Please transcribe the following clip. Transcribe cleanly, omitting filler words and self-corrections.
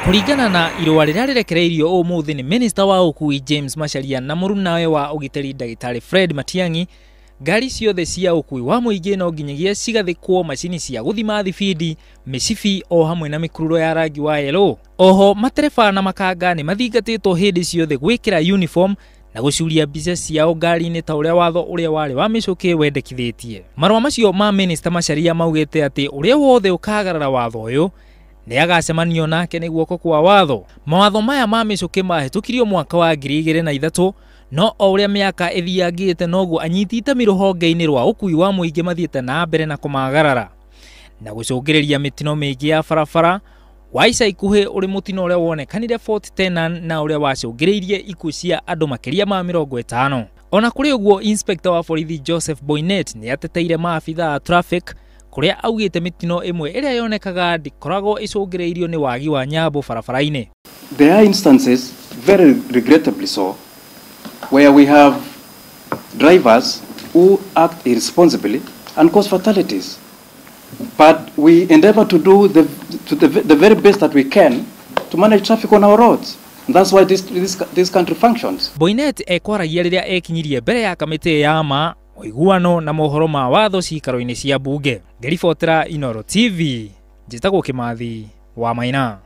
Kũringana na irũa rĩrĩa rĩrekereirio ũmũthĩ nĩ Minista wa ũkui James Macharia na mũrunawe wa ũgitĩri ndagĩtarĩ Fred Matiang'i, ngari ciothe cia ũkui wa mũingĩ no nginyagia cigathĩkwo macini cia gũthima thibindi, mĩcibi o hamwe na mĩkururo ya rangi wa yellow. Oho matereba na makanga nĩ mathingatĩtwo hĩndĩ ciothe gwĩkĩra uniform na gũcuria mbica ciao ngari-inĩ ta ũrĩa watho ũrĩa warĩ wa mĩcũkĩ wendekithĩtie. Marũa macio ma Minista Macharia maugĩte atĩ ũrĩa wothe ũkagarara watho ũyũ nĩ agacemanio nake nĩ guoko kwa watho. Mawatho maya ma mĩcũkĩ mahĩtũkirio mwaka wa 2003, no o ũrĩa mĩaka ĩthiangĩte noguo anyiti itemi rũhonge-inĩ rwa ũkui wa mũingĩ mathiĩte na mbere na kũmagarara na gũcũngĩrĩria mĩtino mĩingĩ ya barabara. Wa ica ikuhĩ ũrĩ mũtino ũrĩa wonekanire Fort Tenan na ũrĩa wacũngĩrĩirie ikuũ cia andũ makĩria ma 50. Ona kũrĩ ũguo, Inspector wa borithi Joseph Boinnet nĩ ateteire maabitha a traffic, kũrĩa augĩte mĩtino ĩmwe ĩrĩa yonekaga ndĩkoragwo ĩcũngĩrĩirio nĩ wagi wa nyambo barabara-inĩ. There are instances, very regrettably so, where we have drivers who act irresponsibly and cause fatalities. But we endeavor to do the very best that we can to manage traffic on our roads. And that's why this country functions. Boinnet ekwaragia rĩrĩa ekinyirie mbere ya kamĩtĩ ya ma ũiguano na mohoro ma watho cikaro-inĩ cia bunge. Ngĩribotera Inooro TV, njĩtagwo Kĩmathi wa Maina.